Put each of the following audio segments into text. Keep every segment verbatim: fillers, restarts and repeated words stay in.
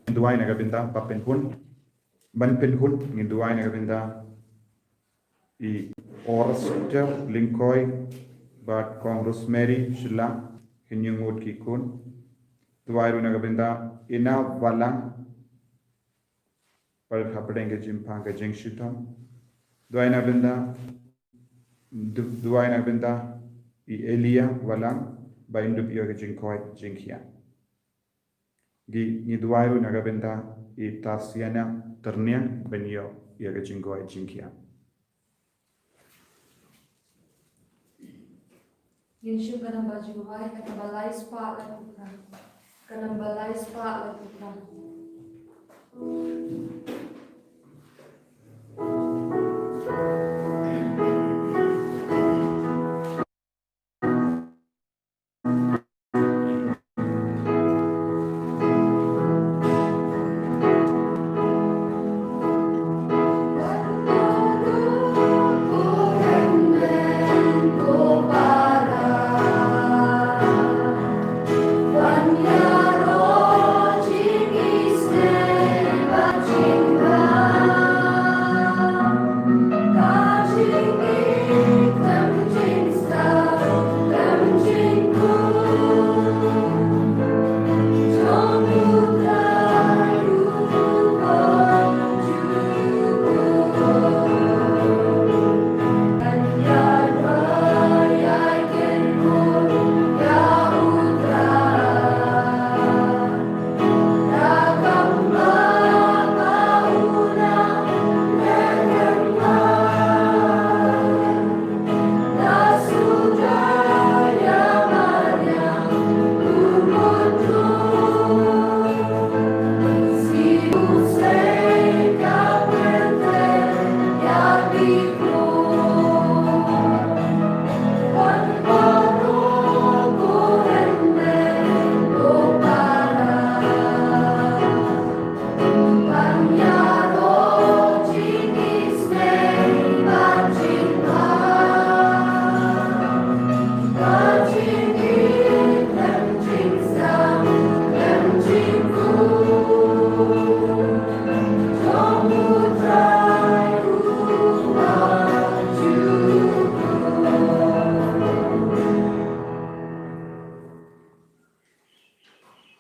Duwai na ka bynta Bah Pynhun. Bah Pynhun, ngi duwai na ka bynta i Orester Lyngkoi bad Kong Rosemary Shylla, ki hynñiew ngut ki khun. Duwai ruh na ka bynta Ina Balang, bad hapdeng ka jingpang ka jingshitom. Duwai na ka bynta, du-, duwai na ka bynta i Elia Balang, ba in dup ïa ka jingkoit jingkhiah. Ngi, ngi duwai ruh na ka bynta i Tarsiana Tyrniang, ba in ïoh ïa ka jingkoit jingkhiah. Ngin shu ka namba jingduwai, ka namba lai spah laiphew phra. Ka namba lai spah laiphew phra.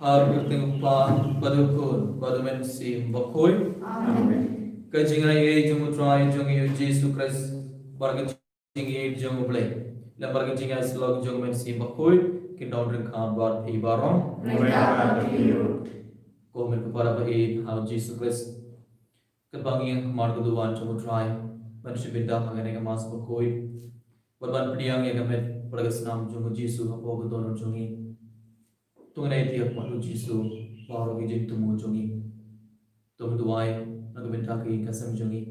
Ha ka kyrteng u Kpa, bad u Khun, bad u Mynsiem Bakhuid. Amen. Ka jingaiei jong u Trai jong ngi u Jisu Khrist, bad ka jingïeit jong u Blei, lem bad ka jingïasyllok jong u Mynsiem Bakhuid, kin don ryngkat bad phi baroh. Ryngkat bad phi ruh. Ko hynmen ko para ba ïeit ha u Jisu Khrist. Katba ngi ïeng ha khmat ka duwan jong u Trai, ban shim bynta ha kane ka Mass bakhuid, bad ban pdiang ïa ka met bad ka snam jong u Jisu hapoh ka dohnud jong ngi. To ngin aiti ha khmat u Jisu baroh ki jingthmu jong ngi. To ngin duwai na ka bynta ki khynnah jong ngi,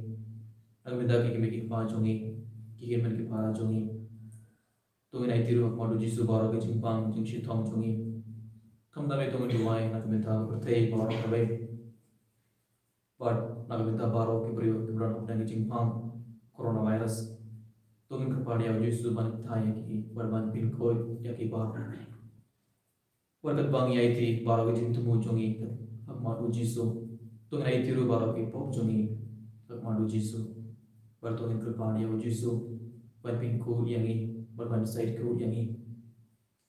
na ka bynta ki kmie ki kpa jong ngi, ki hynmen ki para jong ngi. To ngin aiti ruh ha khmat u Jisu baroh ki jingpang jingshitom jong ngi. Khamtam eh to ngin duwai na ka bynta ka pyrthei baroh kawei, bad na ka bynta baroh ki briew kiba don hapdeng ka jingpang coronavirus. To ngin kyrpad ïa u Jisu ban kynthah ïa ki, bad ban pynkhuid ïa ki baroh. Bad katba ngi aiti baroh ki jingthmu jong ngi ha khmat u Jisu, to ngin aiti ruh baroh ki pop jong ngi ha khmat u Jisu. Bad to ngin kyrpad ïa u Jisu ban pynkhuid ïa ngi, bad ban shait khuid ïa ngi.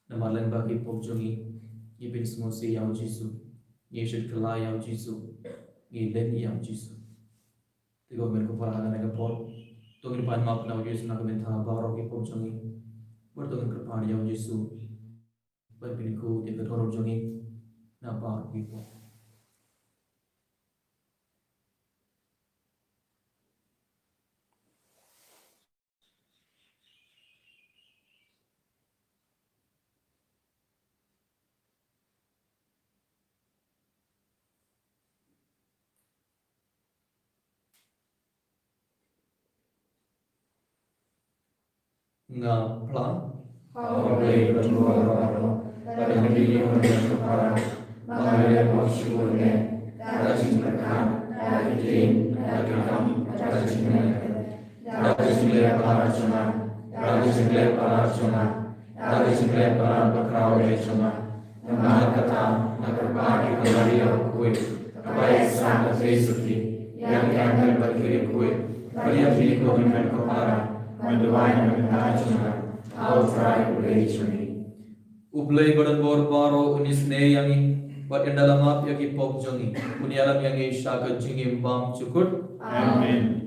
Namar lyngba ki pop jong ngi, ngi pynsngewsih ïa u Jisu, ngi shait kylla ïa u Jisu, ngi len ïa u Jisu. Te ko hynmen ko para, ha kane ka por to ngin pan map na u Jisu na ka bynta baroh ki pop jong ngi. Bad to ngin kyrpad ïa u Jisu ban pynkhuid ïa ka dohnud jong ngi na baroh ki pop. Nga phla. Haba Blei ba tymmen baroh, bad ha kine ki hynmen ki para, ba nga la leh pop shibun ne, da ka jingpyrkhat, da ka ktien, da ka kam, da ka jingmane, da ka jingleh palat jong nga, da ka jingleh palat jong nga, da ka jingleh palat bakhraw jong nga. Namar kata nga kyrpad ïa ka Maria bakhuid, ka Ba ïaisah ka jingïasuk ïa ki angel bad ki riewkhuid, bad ïa phi ko hynmen ko para, ban duwai na ka bynta jong nga ha U Trai U Blei jong ngi. U Blei badonbor baroh un isynei ïa ngi, bad un da la map ïa ki pop jong ngi, un ïalam ïa ngi sha ka jingim bymjukut. Amen.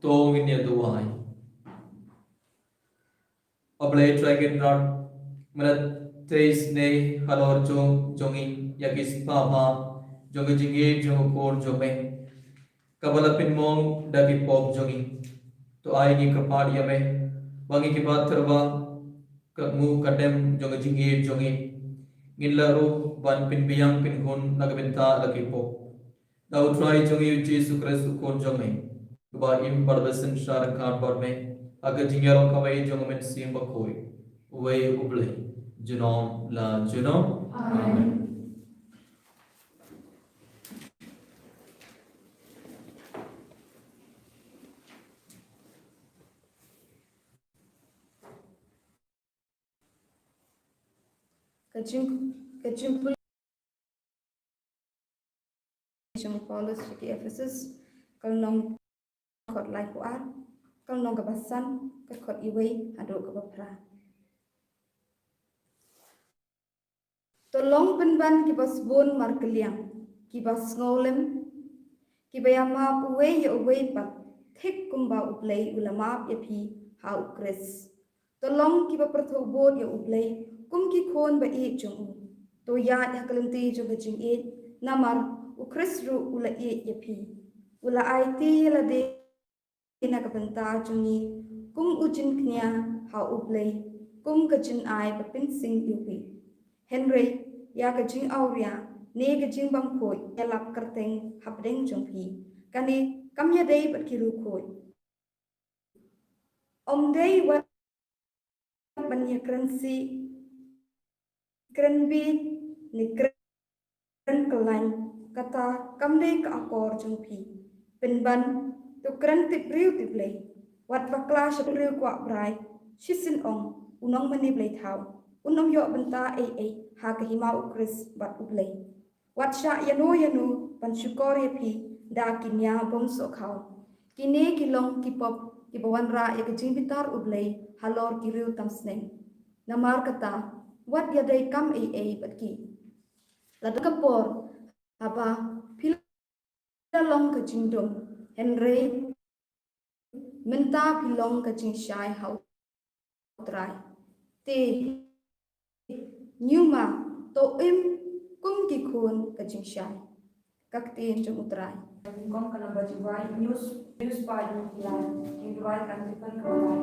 To ngin ïa duwai. A Blei Trai Kynrad, mynta te isynei halor jong jong ngi ïa ki spah bha jong ka jingïeit jong u khun jong me, kaba la pynmong da ki pop jong ngi. To ai ngi kyrpad ïa me ba ngi kiba tyrwa ka nguh ka dem jong ka jingïeit jong ngi, ngin lah ruh ban pynbiang pynhun na ka bynta la ki pop. Da U Trai jong ngi U Jisu Khrist U Khun jong me, uba im bad ba synshar ryngkat bad me ha ka jingïaroh kawei jong U Mynsiem Bakhuid, uwei U Blei, junom la junom. Amen. Ka jing, ka jingpule jong Paulus sha ki Ephesus, ka lynnong, ka dkhot laiphew ar, ka lynnong kaba san, ka dkhot iwei haduh kaba phra. To long pynban kiba sbun markylliang, kiba sngewlem, kiba ïamap uwei ïa uwei pat, thik kumba U Blei u la map ïa phi ha U Khrist. To long kiba pyrthuh bud ïa U Blei kum ki khun ba ïeit jong u. To ïaid ha ka lynti jong ka jingïeit, namar U Khrist ruh u la ïeit ïa phi. U la aiti ïa lade na ka bynta jong ngi kum u jingkñia ha U Blei, kum ka jingai ba pynsing iwbih. Hynrei ïa ka jingawria ne ka jingbymkhuid ïalap kyrteng hapdeng jong phi, kane kam ïadei bad ki riewkhuid. Ym dei wat ban ïakren sih, kren bieit ne kren kyllain, kata kam dei ka akor jong phi. Pynban, to kren tip briew tip Blei. Wat bakla sha briew kwah brai, shisien ong, u nongmane blei thaw un ym ïoh bynta ei ei ha ka hima U Khrist bad U Blei. Wat shah ïano ïano ban shukor ïa phi da ki nia bym sohkhaw. Kine ki long ki pop kiba wanrah ïa ka jingbitar U Blei halor ki riew tam sneng. Namar kata, wat ïadei kam ei ei bad ki. Lada ka por haba phi la long ka jingdum, hynrei mynta phi long ka jingshai ha U Trai. Te, ñiuma, to im kum ki khun ka jingshai. Ka ktien jong U Trai. Nyngkong ka namba jingduwai, news, news pa jong U Trai. Jingduwai kan jingpynduwai.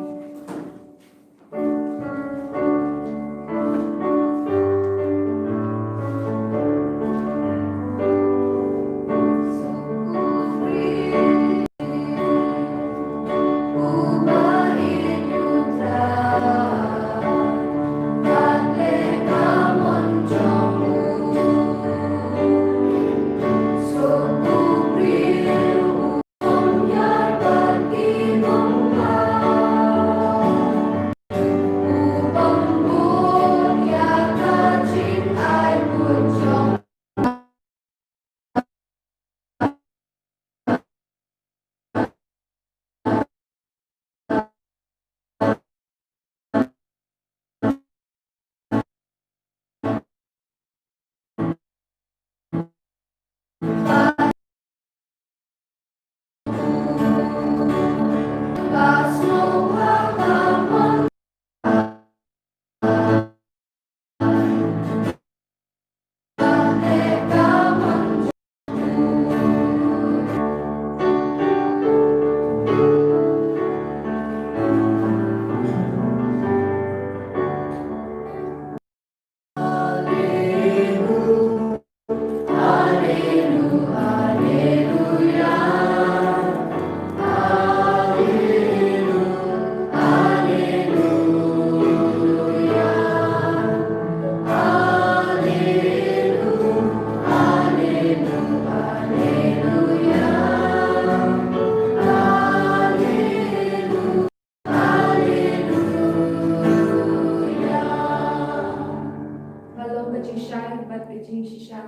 ka jingshisha,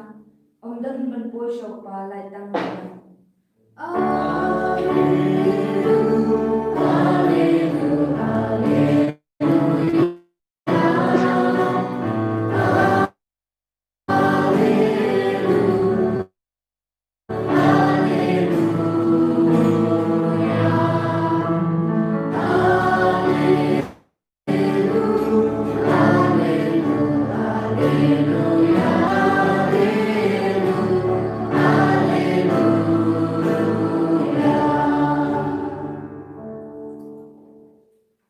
ym don ban poi sha u Kpa lait tang na nga.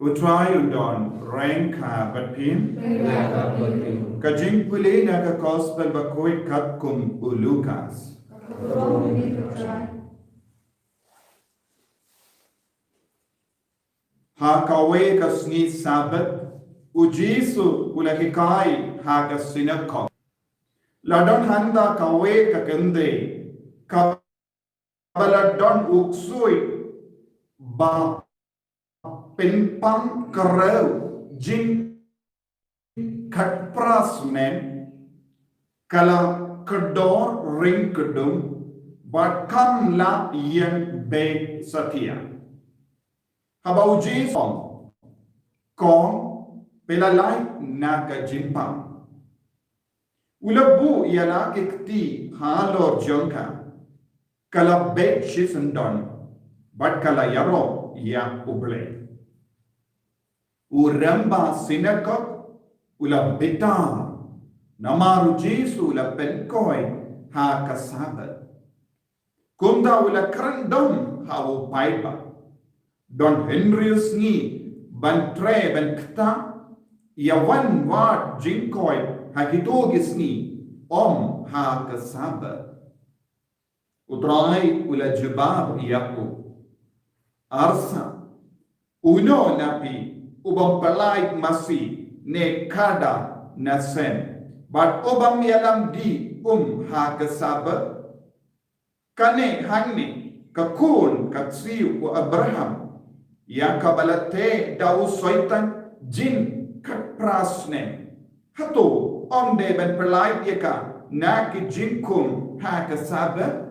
U Trai un don ryngkat bad phi. Ryngkat bad phi. Ka jingpule na ka Gospel bakhuid katkum u Lukas. Ha kawei ka sngi Sabbath, u Jisu u la hikai ha ka sinagog. La don hangta kawei ka kynthei, kaba la don u ksuid ba pynpang khyndew jing khatphra snem, ka la kordor ryngkdum, bad kam lah ïeng beit satia. Haba u Jisu ong, "Kong, phi la lait na ka jingpang." U la buh ïa la ki kti halor jong ka, ka la beit shisyndon, bad ka la ïaroh ïa U Blei. U rangbah sinagog u la bitar namar u Jisu u la pynkhuid ha ka Sabbath. Kumta u la kren dum ha u paidbah, "Don hynriew sngi ban trei ban ktah, ïa wan wad jingkhuid ha kito ki sngi, ym ha ka Sabbath." U Trai u la jubab ïa u, "Arsa, uno na phi u bym pynlait masi ne khadar na sem, bad u bym ïalam dih um ha ka Sabbath? Kane hangne ka khun ka ksiew u Abraham, ïa kaba la teh da u Soitan jing khatphra snem, hato ym dei ban pynlait ïa ka na ki jingkhum ha ka Sabbath?"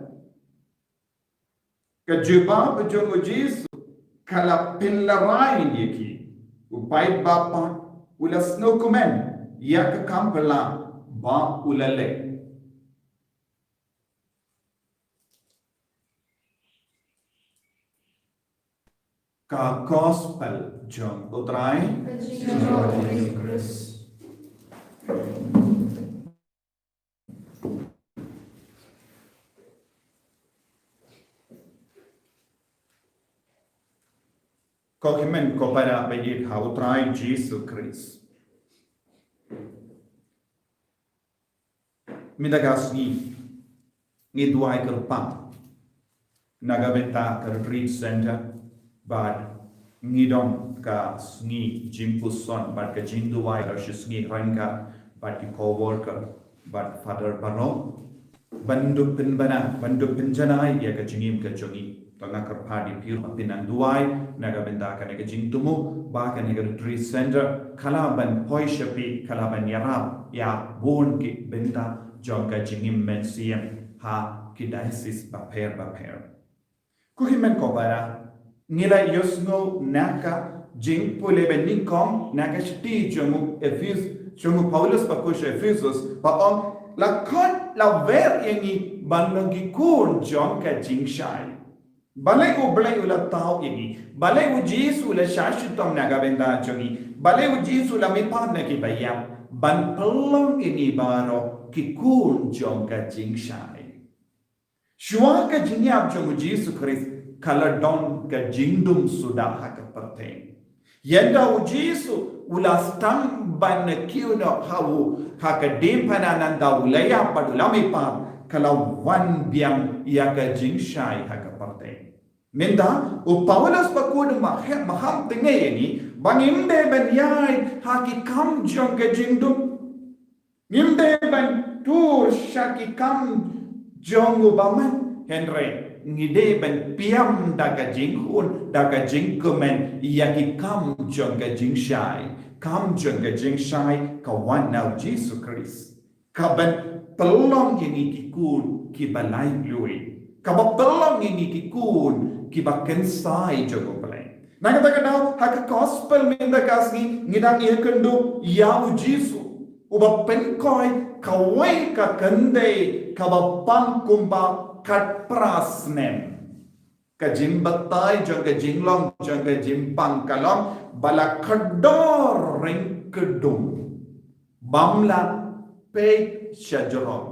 Ka jubab jong u Jisu ka la pynlehraiñ ïa ki. U paidbah pat u la sngewkmen ïa ka kam phylla ba u la leh. Ka Gospel jong u Trai. Ka jingïaroh Jisu Khrist. Ko hynmen ko para ba ïeit ha u Trai Jisu Khrist. Mynta ka sngi ngi duwai kyrpang na ka bynta ka retreat center, bad ngi don ka sngi jingpuson bad ka jingduwai ka shi sngi ryngkat bad ki co-worker bad Father baroh. Ban dup pynbna, ban dup pynjanai ïa ka jingim ka jong ngi. To nga kyrpad ïa phi ruh ba phin nang duwai na ka bynta kane ka jingthmu ba kane ka retreat center ka lah ban poi sha phi, ka lah ban ïarap ïa bun ki bynta jong ka jingim mynsiem ha ki diocese bapher bapher. Ko hynmen ko para, ngi la ïohsngew na ka jingpule ba nyngkong na ka shithi jong u Ephes-, jong u Paulus bakhuid sha Ephesus, ba ong, la khot la wer ïa ngi ban long ki khun jong ka jingshai. Balei U Blei u la thaw ïa ngi? Balei u Jisu u la shah shitom na ka bynta jong ngi? Balei u Jisu u la mihpat na ki baïap? Ban pynlong ïa ngi baroh ki khun jong ka jingshai. Shuwa ka jingïap jong u Jisu Khrist ka la don ka jingdum suda ha ka pyrthei. Ynda u Jisu u la sdang ban kiew noh ha u, ha ka diengphna nangta u la ïap bad u la mihpat, ka la wan biang ïa ka jingshai ha ka pyrthei. Mynta u Paulus bakhuid u maham, maham tyngngoh ïa ngi ba ngim dei ban ïaid ha ki kam jong ka jingdum. Ngim dei ban tur sha ki kam jong u bymman, hynrei ngi dei ban pynïap da ka jingkhun, da ka jingkmen ïa ki kam jong ka jingshai. Kam jong ka jingshai ka wan na u Jisu Khrist. Ka ban pynlong ïa ngi ki khun kiba laitluid. Ka ban pynlong ïa ngi ki khun kiba kynsai jong U Blei. Na kata ka daw, ha ka gospel mynta ka sngi, ngi dang ïakynduh ïa U Jisu, uba pynkoi kawei ka kynthei kaba pang kumba khatphra snem. Ka jingbatai jong ka jinglong jong ka jingpang ka long ba la kdor ryngkdum, bym la peit shajrong.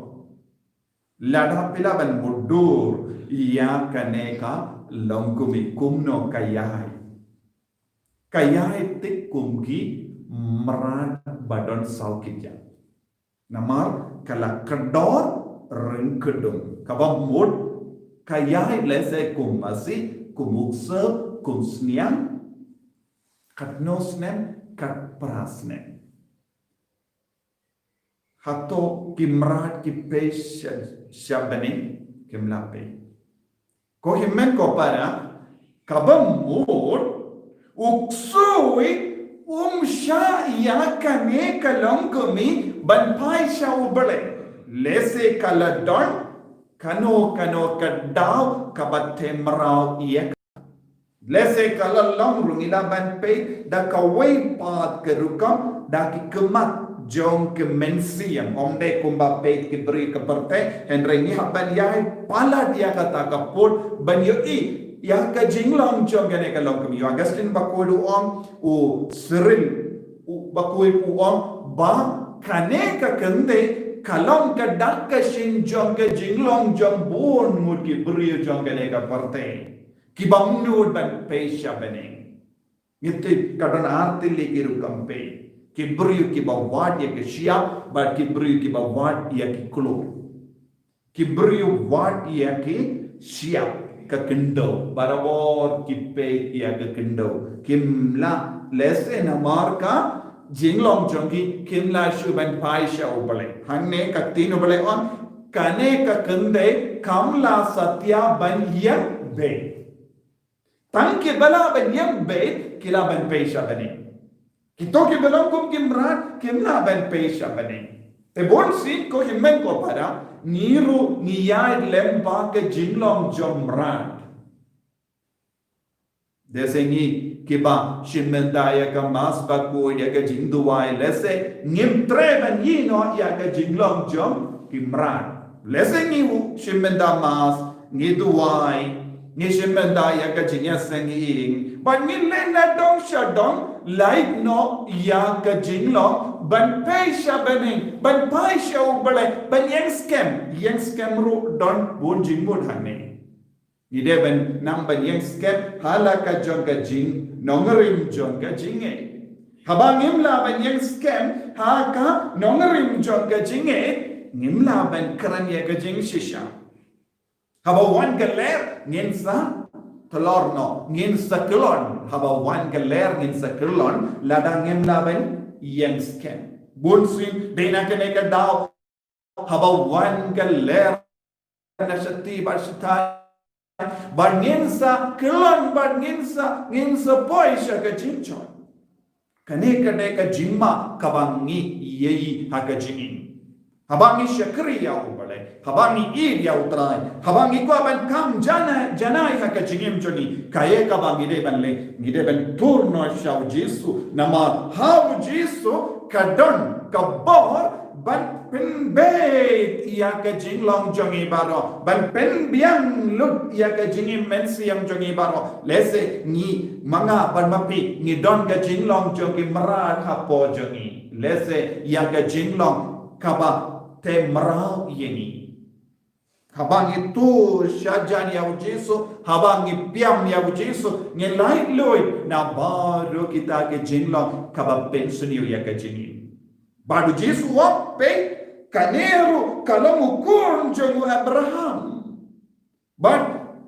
Lada phi lah ban mutdur ïa kane ka longkmie, kumno ka ïai? Ka ïai tik kum ki mrad ba don saw khyndiat. Namar ka la kdor ryngkdum. Kaba mut, ka ïai lehse kum masi, kum u ksew, kum sniang, katno snem, khatphra snem. Hato ki mrad ki peit sha, sha bneng? Kim lah peit. Ko hynmen ko para, kaba mut, u ksew um shah ïa kane ka longkmie ban phai sha U Blei. Lehse ka la don kano kano ka daw kaba theh mraw ïa ka. Lehse ka la long ruh, ngi lah ban peit da kawei pat ka rukom, da ki khmat jong ka mynsiem. Ym dei kumba peit ki briew ka pyrthei, hynrei ngi hap ban ïai palat ïa kata ka pud ban ïohi ïa ka jinglong jong kane ka longkmie. U Augustine Bakhuid u ong, u Cyril u Bakhuid u ong ba kane ka kynthei ka long ka dak ka shin jong ka jinglong jong bun ngut ki briew jong kane ka pyrthei. Ki bym nud ban peit sha bneng. Ngi tip ka don ar tylli ki rukom peit. Ki briew kiba wad ïa ka shyiap, bad ki briew kiba wad ïa ki klur. Ki briew wad ïa ki shyiap, ka khyndew, barabor ki peit ïa ka khyndew. Kim lah, lehse namar ka jinglong jong ki, kim lah shuh ban phai sha U Blei. Hangne ka ktien U Blei ong, kane ka kynthei kam lah satia ban ïeng beit. Tang kiba lah ban ïeng beit ki lah ban peit sha bneng. Kito kiba long kum ki mrad kim lah ban peit sha bneng. Te bunsien ko hynmen ko para, ngi ruh ngi ïaid lem bad ka jinglong jong mrad. Lehse ngi kiba shim bynta ïa ka Mass bakhuid, ïa ka jingduwai, lehse ngim treh ban ïehnoh ïa ka jinglong jong ki mrad. Lehse ngi u shim bynta Mass, ngi duwai, ngi shim bynta ïa ka jingïaseng ïing, bad ngi leit na dong sha dong, leit noh ïa ka jinglong ban peit sha bneng, ban phai sha U Blei, ban ïeng skhem. Ïeng skhem ruh don bun jingmut hangne. Ngi dei ban nang ban ïeng skhem ha la ka jong ka jingnongrim jong ka jingngeit. Haba ngim lah ban ïeng skhem ha ka nongrim jong ka jingngeit, ngim lah ban kren ïa ka jingshisha. Haba wan ka lyer ngin sa tlor noh, ngin sa kyllon. Haba wan ka lyer ngin sa kyllon lada ngim lah ban ïeng skhem. Bunsien dei na kane ka daw, haba wan ka lyer na shati bad shatai, bad ngin sa kyllon, bad ngin sa, ngin sa poi sha ka jingjot. Kane ka dei ka jingma kaba ngi ïohi ha ka jingim. Haba ngi shakri ïa U Blei, haba ngi ïeit ïa U Trai, haba ngi kwah ban kham janai, janai ha ka jingim jong ngi, kaei kaba ngi dei ban leh? Ngi dei ban tur noh sha U Jisu. Namar ha U Jisu ka don ka bor ban pynbeit ïa ka jinglong jong ngi baroh, ban pynbiang lut ïa ka jingim mynsiem jong ngi baroh. Lehse ngi, ma nga bad ma phi, ngi don ka jinglong jong ki mrad hapoh jong ngi. Lehse ïa ka jinglong kaba theh mraw ïa ngi. Haba ngi tur shajan ïa U Jisu, haba ngi piam ïa U Jisu, ngi laitluid na baroh kita ki jinglong kaba pynsniew ïa ka jingim. Bad U Jisu u ong, peit, kane ruh ka long u khun jong u Abraham. Bad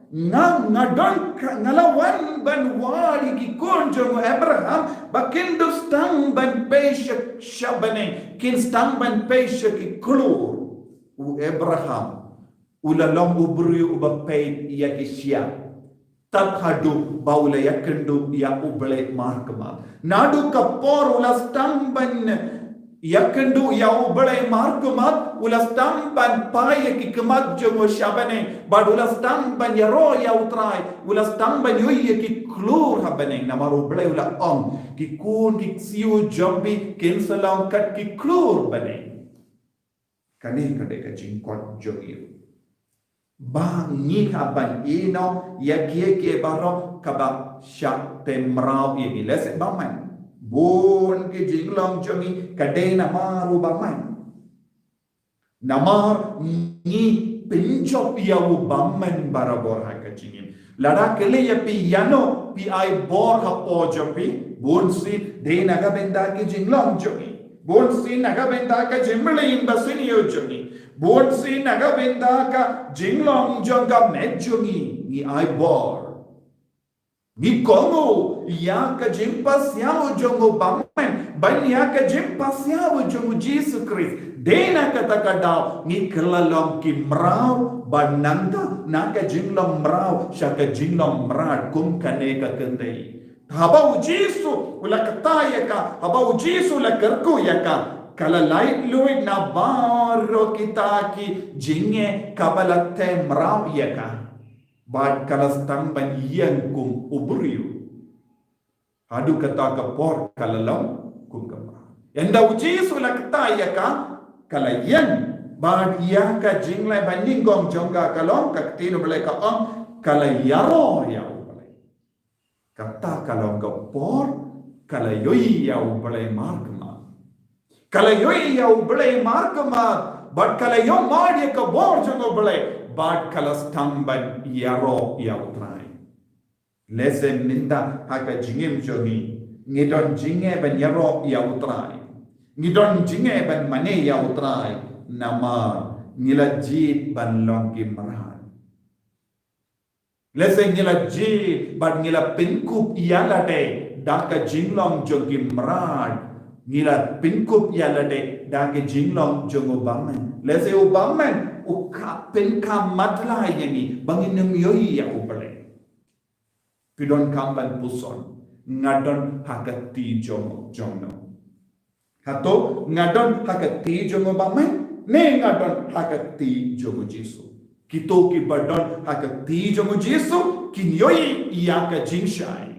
nga, nga don ka, nga la wan ban wad ïa ki khun jong u Abraham ba kin ym sdang ban peit sha, sha bneng, kin sdang ban peit sha ki klur. U Abraham u la long u briew uba peit ïa ki shyiap tad haduh ba u la ïakynduh ïa U Blei markmat. Naduh ka por u la sdang ban ïakynduh ïa U Blei markhmat, u la sdang ban phai ïa ki khmat jong u sha bneng, bad u la sdang ban ïaroh ïa U Trai, u la sdang ban ïohi ïa ki khlur ha bneng, namar U Blei u la ong, ki khun ki ksiew jong phi kin sa long kat ki khlur bneng. Kane ka dei ka jingkot jong ngi. Ba ngi hap ban ïehnoh ïa kiei kiei baroh kaba shah tei mraw ïa ngi. Lehse bymman, bun ki jinglong jong ngi ka dei namar u bymman. Namar ngi pynjop ïa u bymman barabor ha ka jingim. Lada kylli ïa phi ïano phi ai bor hapoh jong phi, bunsien dei na ka bynta ki jinglong jong ngi. Bunsien na ka bynta ka jingmlien basniew jong ngi. Bunsien na ka bynta ka jinglong jong ka met jong ngi, ngi ai bor. Ngi kohnguh ïa ka jingpasiaw jong u bymman ban ïa ka jingpasiaw jong u Jisu Khrist. Dei na kata ka daw ngi kylla long ki mraw, ba nangta na ka jinglong mraw sha ka jinglong mrad, kum kane ka kynthei. Haba u Jisu u la kata ïa ka, haba u Jisu u la kyrkhu ïa ka, ka la laitluid na baroh kita ki jingeh kaba la tei mraw ïa ka. Bad ka la sdang ban ïeng kum u briew. Haduh kata ka por ka la long kum ka mrad. Ynda u Jisu u la kata ïa ka, ka la ïeng. Bad ïa ka jingleh banyngkong jong ka ka long, ka ktien U Blei ka ong, ka la ïaroh ïa U Blei. Kata ka long ka por ka la ïohi ïa U Blei markhmat. Ka la ïohi ïa U Blei markhmat, bad ka la ïohmad ïa ka bor jong U Blei, bad ka la sdang ban ïaroh ïa U Trai. Lehse mynta ha ka jingim jong ngi, ngi don jingeh ban ïaroh ïa U Trai. Ngi don jingeh ban mane ïa U Trai, namar ngi la jied ban long ki mrad. Lehse ngi la jied bad ngi la pynkup ïa lade da ka jinglong jong ki mrad. Ngi la pynkup ïa lade da ka jinglong jong u bymman. Lehse u bymman u ka pynkham matlah ïa ngi ba ngin ym ïohi ïa U Blei. Phi donkam ban puson, nga don ha ka kti jong, jong no? Hato nga don ha ka kti jong u bymman, ne nga don ha ka kti jong u Jisu? Kito kiba don ha ka kti jong u Jisu kin ïohi ïa ka jingshai.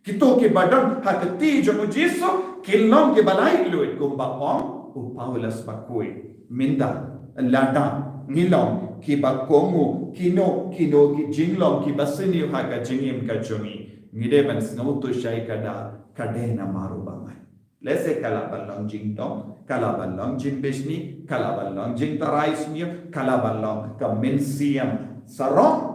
Kito kiba don ha ka kti jong u Jisu kin long kiba laitluid, kumba ong u Paulus bakhuid. Mynta lada ngi long kiba kohnguh kino kino ki jinglong kiba sniew ha ka jingim ka jong ngi, ngi dei ban sngewthuh shai ka da ka dei namar u bymman. Lehse ka lah ban long jingdom, ka lah ban long jingbishni, ka lah ban long jingtharai sniew, ka lah ban long ka mynsiem sarong.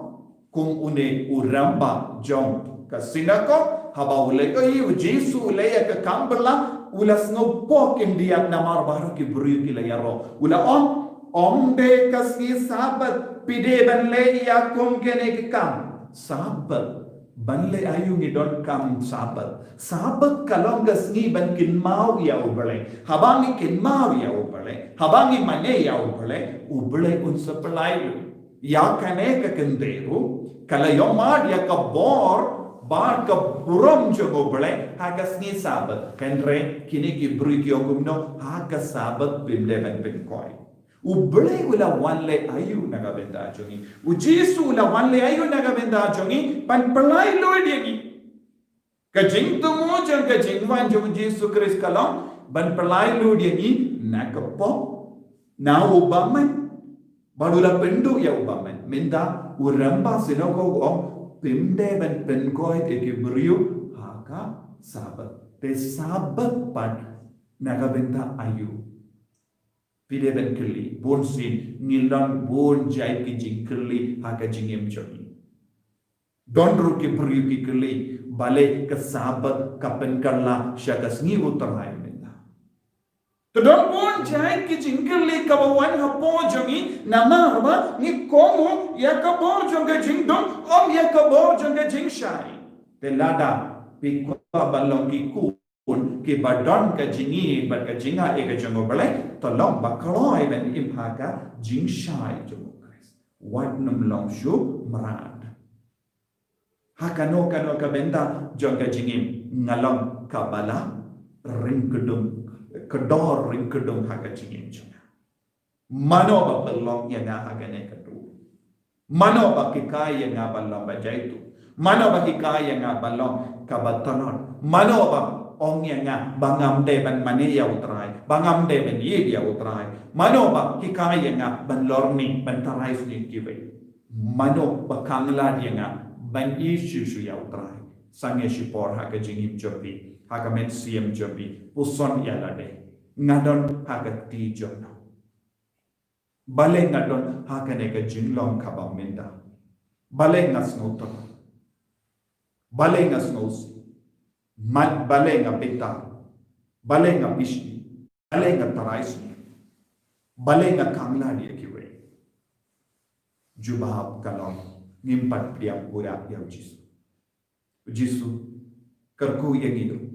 Kum une u rangbah jong ka sinagog, haba u la ïohi u Jisu u leh ïa ka kam bylla, u la sngewpoh khyndiat namar baroh ki briew ki la ïaroh. U la ong, ym dei ka sngi Sabbath phi dei ban leh ïa kum kine ki kam. Sabbath? Ban leh aïu ngi donkam Sabbath? Sabbath ka long ka sngi ban kynmaw ïa U Blei. Haba ngi kynmaw ïa U Blei, haba ngi mane ïa U Blei, U Blei un sa pynlait lut. Ïa kane ka kynthei ruh ka la ïohmad ïa ka bor bad ka burom jong U Blei ha ka sngi Sabbath. Hynrei kine ki briew ki ong kumno, ha ka Sabbath phim dei ban pynkoit. U Blei u la wan leh aïu na ka bynta jong ngi? U Jisu u la wan leh aïu na ka bynta jong ngi? Ban pynlait lut ïa ngi. Ka jingthmu jong ka jingwan jong u Jisu Khrist ka long ban pynlait lut ïa ngi na ka pop, na u bymman. Bad u la pynduh ïa u bymman. Mynta u rangbah sinagog u ong, phim dei ban pynkoit ïa ki briew ha ka Sabbath. Te Sabbath pat na ka bynta aïu? Phi dei ban kylli. Bunsien ngi long bun jait ki jingkylli ha ka jingim jong ngi. Don ruh ki briew ki kylli, balei ka Sabbath ka pynkylla sha ka sngi U Trai mynta? Te don bun jait ki jingkylli kaba wan hapoh jong ngi namar ba ngi kohnguh ïa ka bor jong ka jingdum, ym ïa ka bor jong ka jingshai. Te lada phi kwah ban long ki khun kiba don ka jingïeit bad ka jingaiei ka jong U Blei, to long ba kloi ban im ha ka jingshai jong U Khrist. Wat nym long shuh mrad. Ha kano kano ka bynta jong ka jingim, nga long kaba la ring kdum. kdor ryngkdong ha ka jingim jong nga. Mano ba pynlong ïa nga ha kane ka dur? Mano ba hikai ïa nga ban long ba jaituh? Mano ba hikai ïa nga ban long kaba tanot? Mano ba ong ïa nga ba ngam dei ban mane ïa U Trai, ba ngam dei ban ïeit ïa U Trai? Mano ba hikai ïa nga ban lorni, ban tharai sniew kiwei? Mano ba khanglad ïa nga ban ïeit shuh shuh ïa U Trai? Sangeh shipor ha ka jingim jong phi, ha ka mynsiem jong phi, puson ïa lade. Nga don ha ka kti jong no? Balei nga don ha kane ka jinglong kaba mynta? Balei nga sngewthuh? Balei nga sngewsih? Mat balei nga bitar? Balei nga bishni? Balei nga tharai sniew? Balei nga khanglad ïa kiwei? Jubab ka long, ngim pat pdiang pura ïa U Jisu. U Jisu kyrkhu ïa ngi ruh.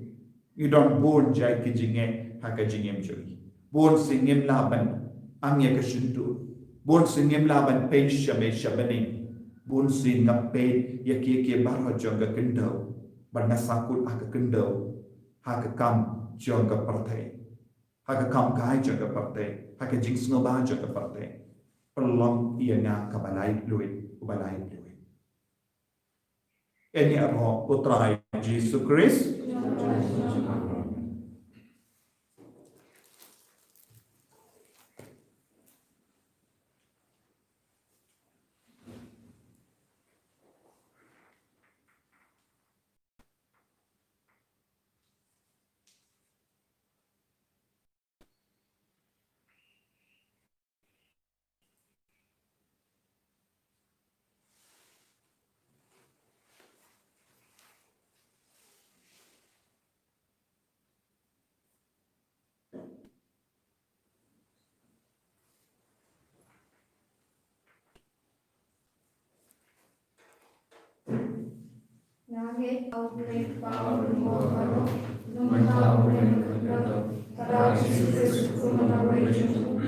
Ngi don bun jait ki jingeh ha ka jingim jong ngi. Bun sien ngim lah ban ang ïa ka shyntur. Bun sien ngim lah ban peit sha mei sha bneng. Bun sien nga peit ïa ki ki baroh jong ka khyndew. Bad nga sahkut ha ka khyndew, ha ka kam jong ka pyrthei, ha ka kam kai jong ka pyrthei, ha ka jingsngewbha jong ka pyrthei. Pynlong ïa nga kaba laitluid, uba laitluid. Ïa ngi arhok U Trai Jisu Khrist. Nga ngeit ha U Blei Kpa u don bor baroh, u nongïarap, u nongpynlong, Trai Jisu Khrist u Khun uba ïeit jong U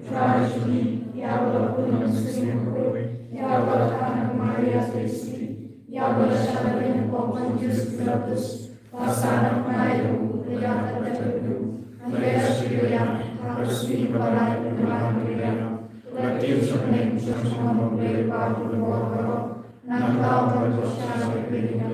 Trai jong ngi, ïa uba la pun na ka Mynsiem Bakhuid, ïa uba la khang da ka Maria Theisotti, ïa uba la shah lade na ka pop u Pontius Pilatus, la sah na ka bnai u, la ïap bad la jabedah, la leit sha ki baïap, ha ka sngi kaba lai u la wan ban ïarap, u la tied sha bneng, sha ka jingpynlong U Blei Kpa u don bor baroh. Nangta u la pynshai sha U Blei Kpa.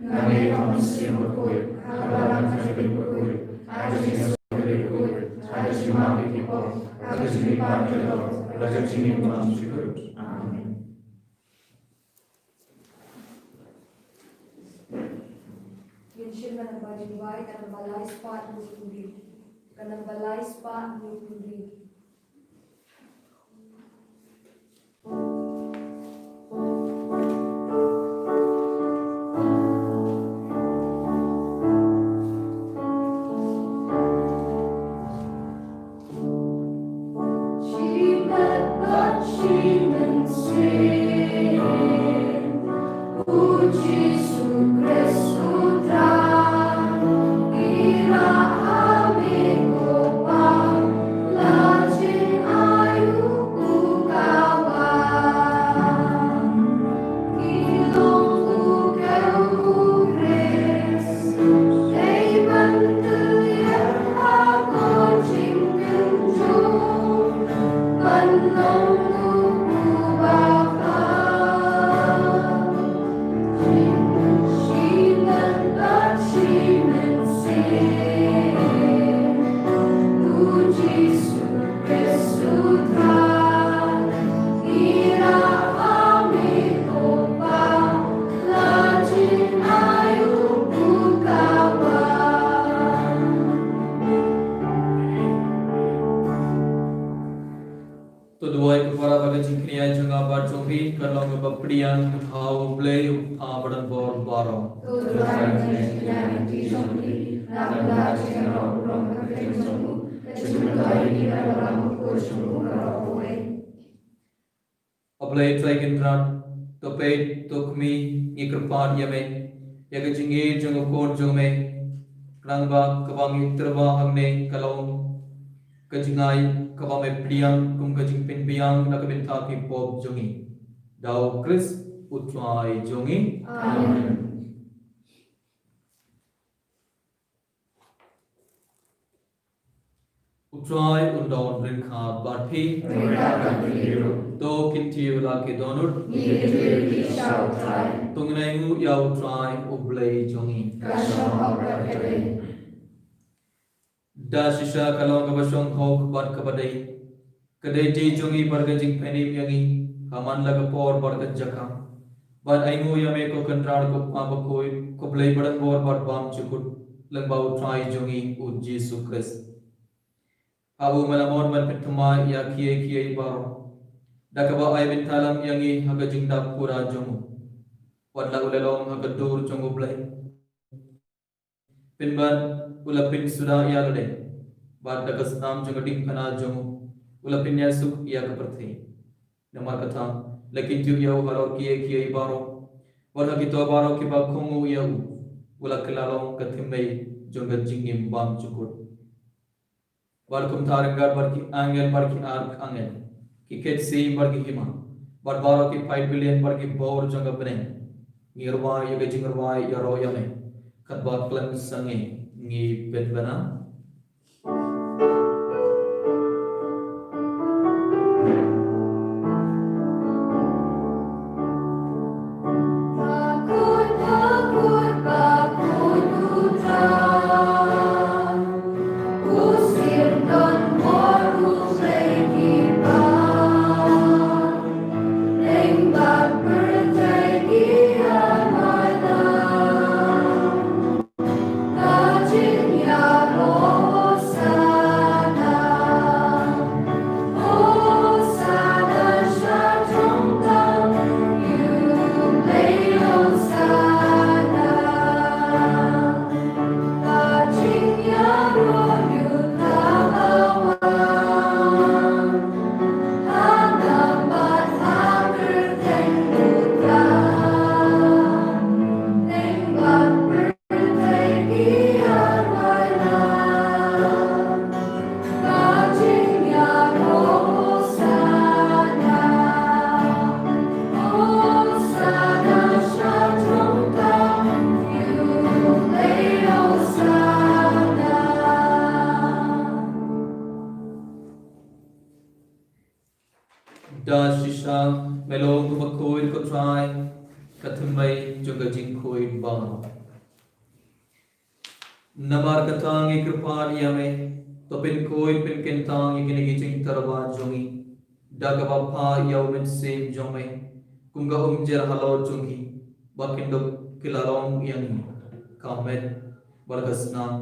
Nga ngeit ha U Mynsiem Bakhuid, ha ka Balang Katholik bakhuid, ha ka jingïasyllok bakhuid, ha ka jingmap ïa ki pop, ha ka jingleit bad ka doh, bad ha ka jingim ba ym shukut. Amen. Ngin shim ka namba jingduwai, ka namba lai spah hynriew. Ka namba lai spah hynriew. To duwai kyrpad ba ka jingkñia jong nga bad jong phi kan long kaba pdiang ha U Blei uba don bor baroh. To duwai ba ka jingkñia jong phi, na ka bynta jong u Blei, ka jingkñia jong u, ka jingkñia jong u, ka jingkñia jong u. A Blei Trai Kynrad, to peit, to khmih, ngi kyrpad ïa me ïa ka jingïeit jong ka khun jong me. Khnang ba kaba ngi tyrwa hangne ka long ka jingai kaba me pdiang kum ka jingpynbiang na ka bynta ki pop jong ngi. Da U Khrist U Trai jong ngi. Amen. Trai un don ryngkat bad phi. Ryngkat bad phi ruh. To kyntiew la ki dohnud. Ngi kyntiew ïa U Trai. To ngin ainguh ïa U Trai U Blei jong ngi. Ka shong hok bad ka dei. Da shisha ka long kaba shong hok bad kaba dei, ka dei ti jong ngi bad ka jingpynim ïa ngi ha man la ka por bad ka jaka, ban ainguh ïa me ko Kynrad, ko Kpa bakhuid, ko Blei badonbor bad bymjukut, lyngba U Trai jong ngi U Jisu Khrist. Ha u me la mon ban pynthymmai ïa kiei kiei baroh, da kaba ai bynta lang ïa ngi ha ka jingdap pura jong u. Wat la u la long ha ka dur jong U Blei, pynban u la pynsuda ïa lade, bad da ka snam jong ka diengphna jong u, u la pynïasuk ïa ka pyrthei. Namar kata, la kyntiew ïa u halor kiei kiei baroh, bad ha kito baroh kiba kohnguh ïa u, u la kylla long ka thymmei jong ka jingim bymjukut. Bad kumta ryngkat bad ki angel bad ki archangel, ki khetsi bad ki hima, bad baroh ki phai billion bad ki bor jong ka bneng, ngi rwai ïa ka jingrwai ïaroh ïa me, katba khlem sangeh ngi pynbna. Da shisha me long kaba khuid, ko Trai, ka thymmei jong ka jingkhuid baroh. Namar kata ngi kyrpad ïa me, to pynkhuid pynkyntang ïa kine ki jingtyrwa jong ngi, da kaba phah ïa U Mynsiem jong me kum ka umjer halor jong ngi, ba kin dup kylla long ïa ngi ka met bad ka snam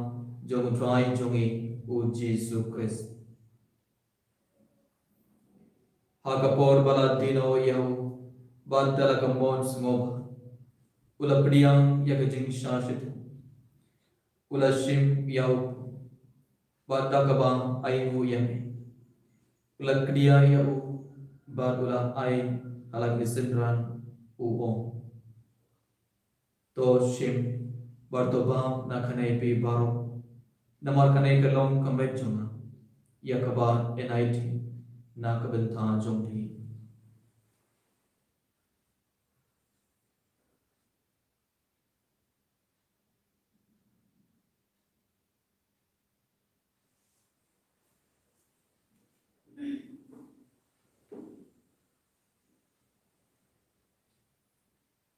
jong U Trai jong ngi U Jisu Khrist. Ha ka por ba la die noh ïa u, bad da la ka mon sngewbha, u la pdiang ïa ka jingshah shitom, u la shim ïa u, bad da kaba ainguh ïa me, u la kdiah ïa u, bad u la ai ha la ki synran, u ong: To shim bad to bam na kane phi baroh, namar kane ka long ka met jong nga, ïa kaba yn ai na ka bynta jong phi.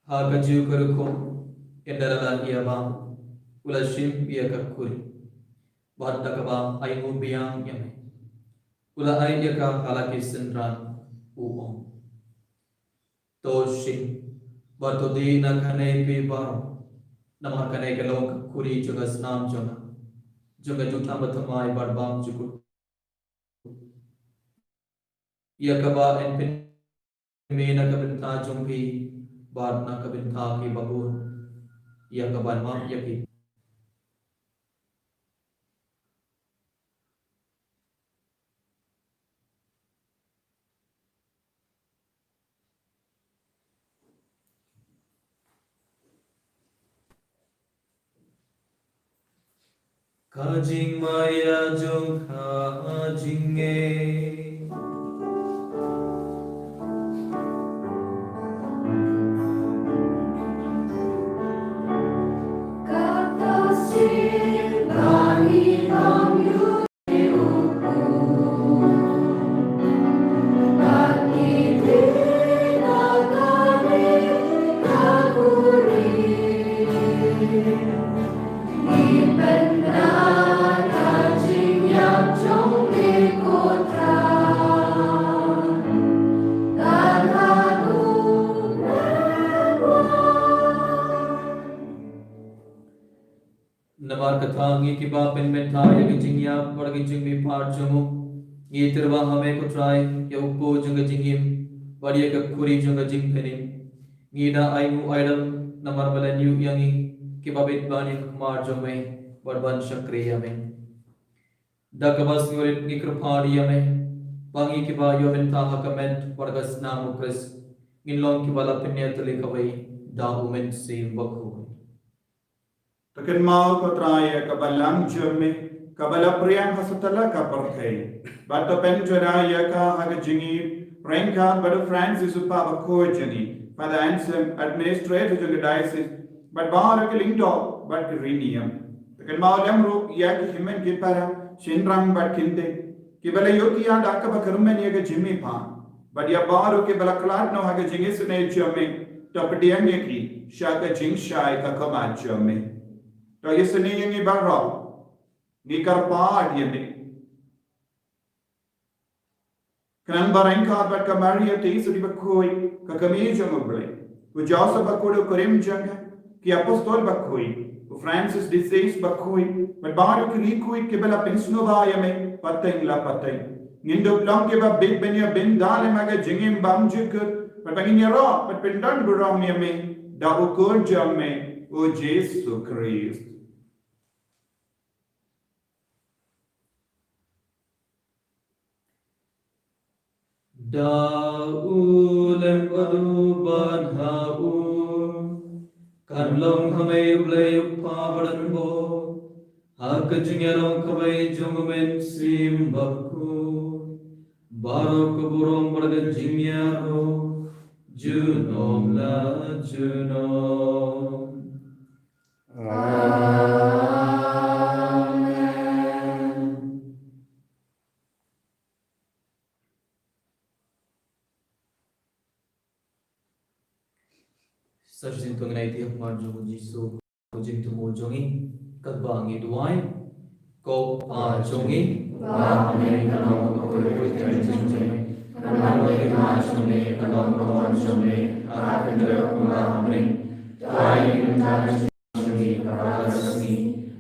Ha kajuh ka rukom, ynda la ïa bam, u la shim ïa ka khuri, bad da kaba ainguh biang ïa me, u la ai ïa ka ha la ki synran, u ong: To shim bad to die na kane phi baroh, namar kane ka long ka khuri jong ka snam jong nga, jong ka jutang bathymmai bad bymjukut, ïa kaba yn pynmih na ka bynta jong phi bad na ka bynta ki babun, ïa kaban map ïa ki. Ka jingmaïa jong ka jingngeit. Kata sien ba ngi ong ïa u Kata ngi kiba pynbynta ïa ka jingïap bad ka jingmihpat jong u, ngi tyrwa ha me ko Trai, ïa u kpu jong ka jingim bad ïa ka khuri jong ka jingpynim. Ngi da ai nguh ai lem namar ba la ñiew ïa ngi kiba bit ban ïa ka khmat jong me bad ban shakri ïa me. Da kaba sngewrit ngi kyrpad ïa me ba ngi kiba ïoh bynta ha ka met bad ka snam u Khrist ngin long kiba la pynïatylli kawei da u Mynsiem Bakhuid. To kynmaw ko Trai ïa ka balang jong me kaba la pdiang ha satlak ka pyrthei, bad to pynjynjar ïa ka ha ka jingïeit ryngkat bad u Francis u kpa bakhuid jong ngi, Father Anselm, administrator jong ka diocese, bad baroh ki lyngdoh bad ki riewniam. To kynmaw lem ruh ïa ki hynmen ki para, shynrang bad kynthei kiba la ïoh ki ïa da kaba kyrmen ïa ka jingmihpat, bad ïa baroh kiba la khlad noh ha ka jingisynei jong me, to pdiang ïa ki sha ka jingshai ka khmat jong me. To ïasnoh ïa ngi baroh, ngi kyrpad ïa me. Khnang ba ryngkat bad ka Maria Theisotti bakhuid, ka kmie jong u Blei, u Joseph bakhuid u kurim jong ka, ki apostol bakhuid, u Francis de Sales bakhuid, bad baroh ki riewkhuid kiba la pynsngewbha ïa me pateng la pateng, ngin dup long kiba bit ban ïa bynta lem ha ka jingim bymjukut, bad ba ngin ïaroh bad pyndon burom ïa me da u Khun jong me, u Jisu Khrist. Da u lem bad u ban ha u, kan long ha me u Blei u Kpa badonbor, ha ka jingïalong kawei jong u Mynsiem Bakhuid, baroh ka burom bad ka jingïaroh junom la junom. Amen. Sa shisien to ngin ïaid ha khmat jong u Jisu, u jingthmu jong ngi, katba ngi duwai. Ko Pa jong ngi, ba ha bneng, ka long ka kyrteng jong me, ka long ka hima jong me, ka long ka mon jong me, ha ka khyndew kumba ha bneng. To ai ïa ngi mynta ka jingim jong ngi kaba la ka sngi,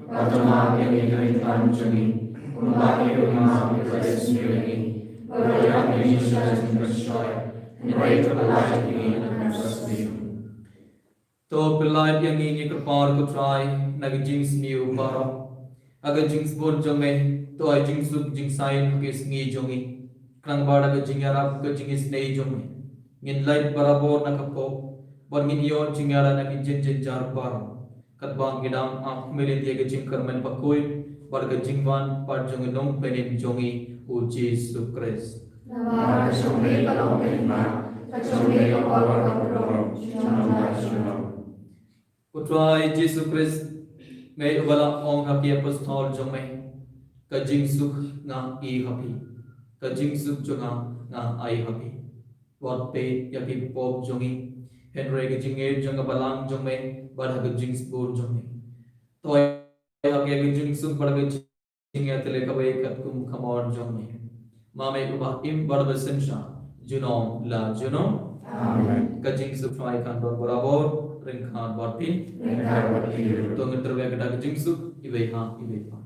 bad to map ïa ngi ki ryngkat jong ngi, kumba ngi ruh ngi map ïa kiba isynei ïa ngi, bad ruh ïa ngi sha ka jingpynshoi, hynrei to pyllait ïa ngi na ka bymjukut. To pyllait ïa ngi, ngi kyrpad ko Trai, na ka jingsniew baroh. Ha ka jingsbun jong me, to ai jingsuk jingsain ha ki sngi jong ngi. Khnang ba da ka jingïarap ka jingisynei jong me, ngin lait barabor na ka pop, bad ngin ïoh jingïada na ki jynjar baroh. Katba ngi dang ap khmih lynti ïa ka jingkyrmen bakhuid, bad ka jingwan pat jong u Nongpynim jong ngi u Jisu Khrist. Namar ka jong me ka long ka hima, ka jong me ka por bad ka burom, junom la junom. Ko Trai Jisu Khrist, me uba la ong ha ki apostol jong me, ka jingsuk nga ai ha phi, ka jingsuk jong nga nga ai ha phi. Wat peit ïa ki pop jong ngi, hynrei ka jingngeit jong ka balang jong me, bad ha ka jingsbun jong me. To ai ha ki ka jingsuk bad ka jingïatylli kawei katkum ka mon jong me. Ma me uba im bad uba synshar junom la junom. Amen. Ka jingsuk Trai kan don barabor ryngkat bad phi. Ryngkat bad phi. To ngin tyrwa da ka jingsuk iwei ha iwei pat.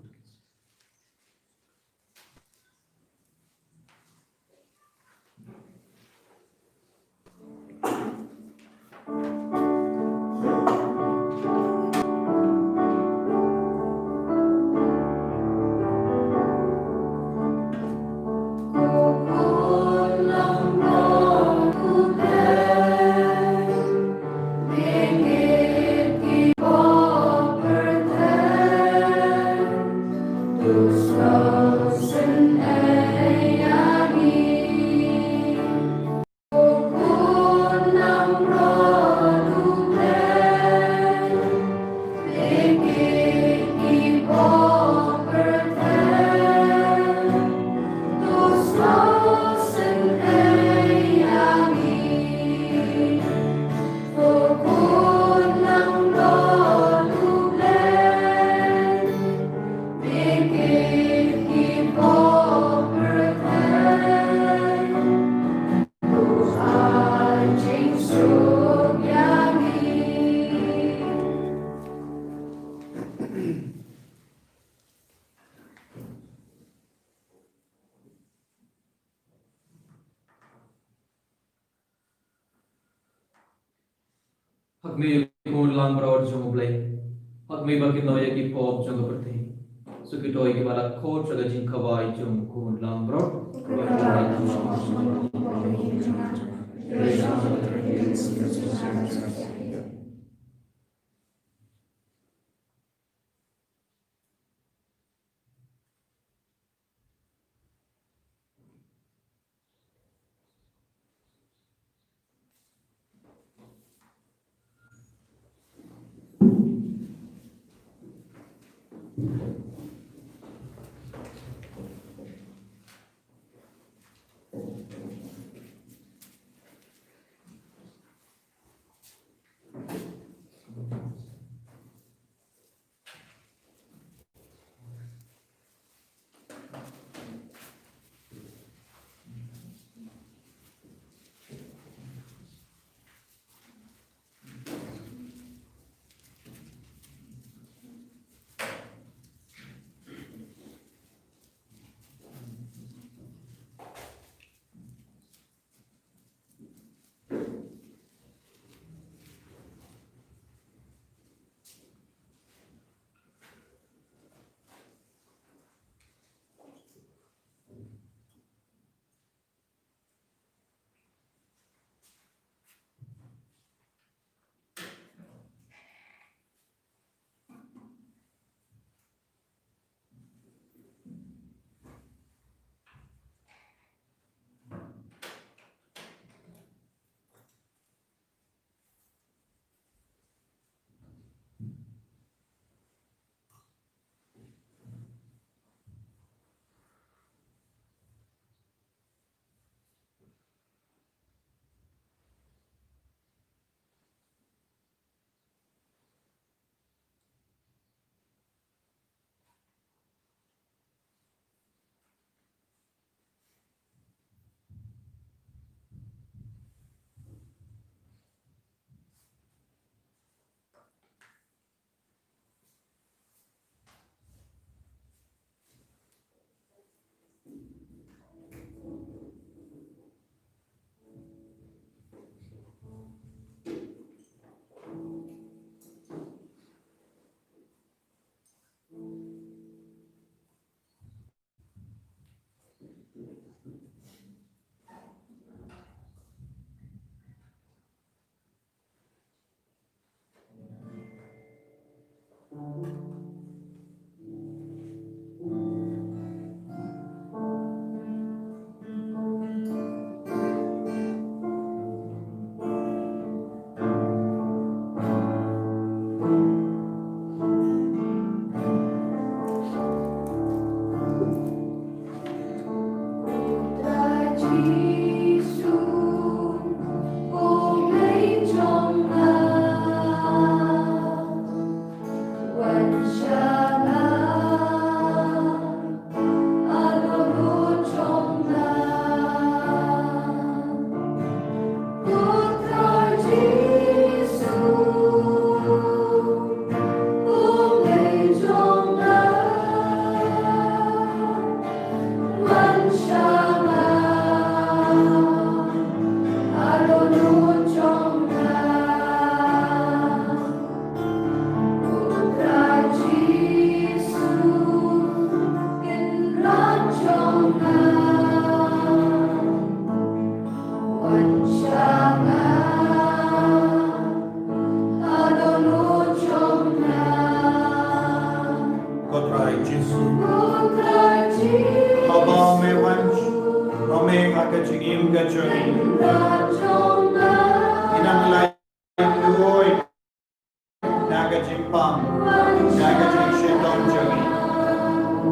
Phak me ko Khun langbrot jong U Blei. Phak me ba kin noh ïa ki pop jong ka pyrthei. Sa kito kiba la khot sha ka jingkhawai jong U Khun langbrot. Ko Trai Jisu. Haba me wan, ba me ha ka jingim ka jong ngi. Ngi nang lait duh na ka jingpang, na ka jingshitom jong ngi.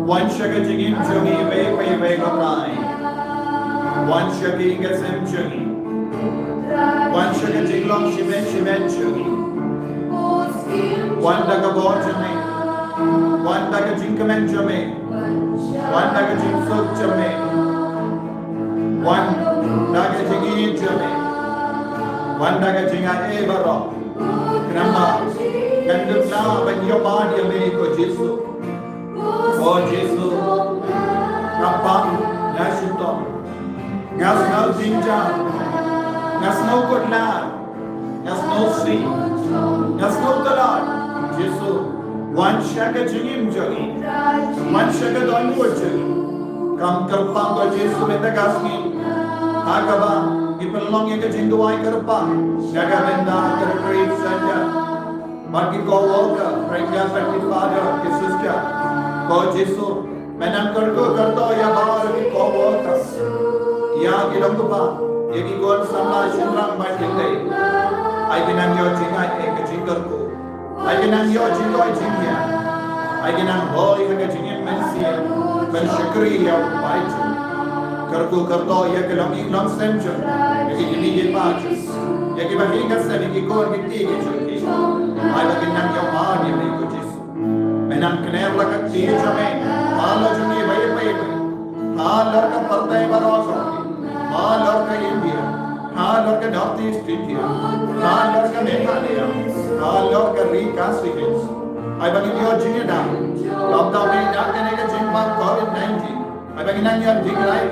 Wan sha ka jingim jong ngi iwei pa iwei ko Trai. Wan sha ka ïing ka sem jong ngi. Wan sha ka jinglong shimet shimet jong ngi. Wan da ka bor jong me. Wan da ka jingkmen jong me. Wan da ka jingsuk jong me. Wan da ka jingïeit jong me. Wan da ka jingai baroh. Khnang ba ngan dup lah ban ïoh ban ïa me ko Jisu. Ko Jisu, nga pang, nga shitom, nga sngew jynjar, nga sngew kut lar. Nga sngewsih. Nga sngewtynnad. Jisu, wan sha ka jingim jong ngi. Wan sha ka dohnud jong ngi. Kam kyrpang ko Jisu mynta ka sngi. Ha kaba ngi pynlong ïa ka jingduwai kyrpang na ka bynta ka retreat center bad ki co-worker, rynka bad ki father, ki sister. Ko Jisu, men nang kyrkhu kyrdoh ïa baroh ki co-worker, ïa ki long kpa, ïa ki khun samla shynrang bad ki khynnah. Ai ki nang ïoh jingngeit ha ka jingkyrkhu. Ai ki nang ïoh jingkoit jingkhiah. Ai ki nang hoi ha ka jingim mynsiem ban shakri ïa u Blei jong ngi. Kyrkhu kyrdoh ïa ki longïing longsem jong ngi, ïa ki kmie ki kpa jong ngi, ïa kiba ïing ki sem, ïa ki khun ki kti ki jong ngi. Ai ba kin nang ïoh man ïa me ko Jisu. Men nang kner la ka kti jong me halor jong ngi ba ïa phi. Halor ka pyrthei baroh jong ngi. Halor ka India. Halor ka North East India. Halor ka Meghalaya. Halor ka ri Khasi Hills. Ai ba ngin ïoh jingïada. Lockdown ne da kane ka jingpang covid nineteen. Ai ba ngin nang ïoh jinglai.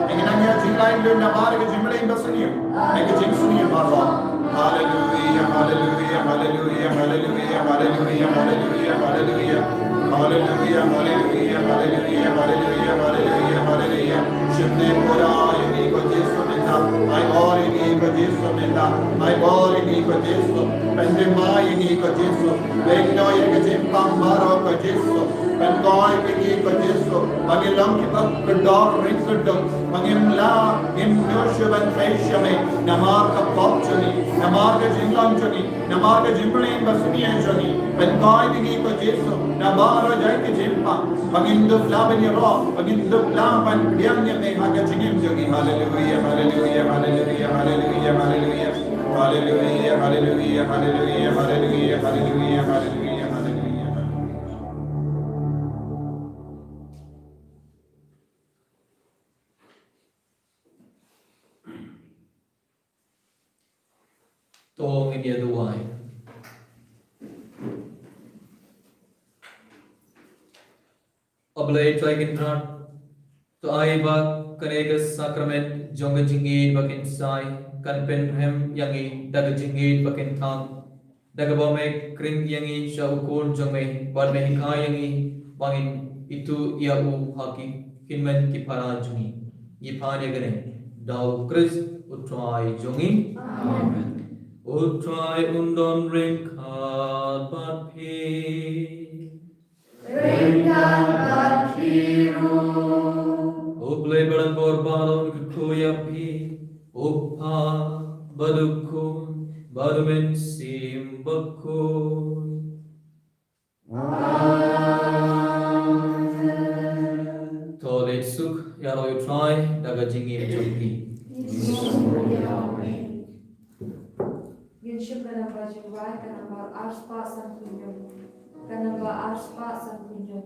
Ai ngin nang ïoh jinglai lut namar ka jingmlien ba sniew. Ai ka jingsniew baroh. Hallelujah, hallelujah, hallelujah, hallelujah, hallelujah, hallelujah, hallelujah. Hallelujah, hallelujah, hallelujah, hallelujah, hallelujah, hallelujah. Shim ne pura ïa ngi ko Jisu mynta. Ai bor ïa ngi ko Jisu mynta. Ai bor ïa ngi ko Jisu. Pynthymmai ïa ngi ko Jisu. Beiñ noh ïa ka jingpang baroh ko Jisu. Pynkhuid ïa ngi ko Jisu. Ba ngin long kiba kordor rit kordor. Ba ngim lah, ngim ïoh shuh ban trei sha me. Namar ka pop jong ngi. Namar ka jinglong jong ngi. Namar ka jingmlien ba sniew jong ngi. Pynkhuid ïa ngi ko Jisu. Na baroh jait ki jingpang. Ba ngin dup lah ban ïaroh. Ba ngin dup lah ban pdiang ïa me ha ka jingim jong ngi. Hallelujah, hallelujah, hallelujah, hallelujah, hallelujah. Hallelujah, hallelujah, hallelujah, hallelujah, hallelujah, hallelujah, hallelujah. To ngin ïa duwai. A Blei Trai Kynrad, to ai ba kane ka sakrament jong ka jingïeit ba kynsai kan pynrhem ïa ngi da ka jingïeit ba kynthah. Da kaba me khring ïa ngi sha u Khun jong me, bad me hikai ïa ngi ba ngin ithuh ïa u ha ki hynmen ki para jong ngi. Ngi pan ïa kane da u Khrist u Trai jong ngi. Amen. U Trai un don ryngkat bad phi. Ryngkat bad phi ruh. U Blei badonbor baroh un kyrkhu ïa phi, u Kpa bad u Khun bad u Mynsiem Bakhuid. Amen. To leit suk ïaroh ïa u Trai da ka jingim jong phi. Ngin shim ka namba jingduwai, ka namba arspah sanphew hynñiew. Ka namba arspah sanphew hynñiew.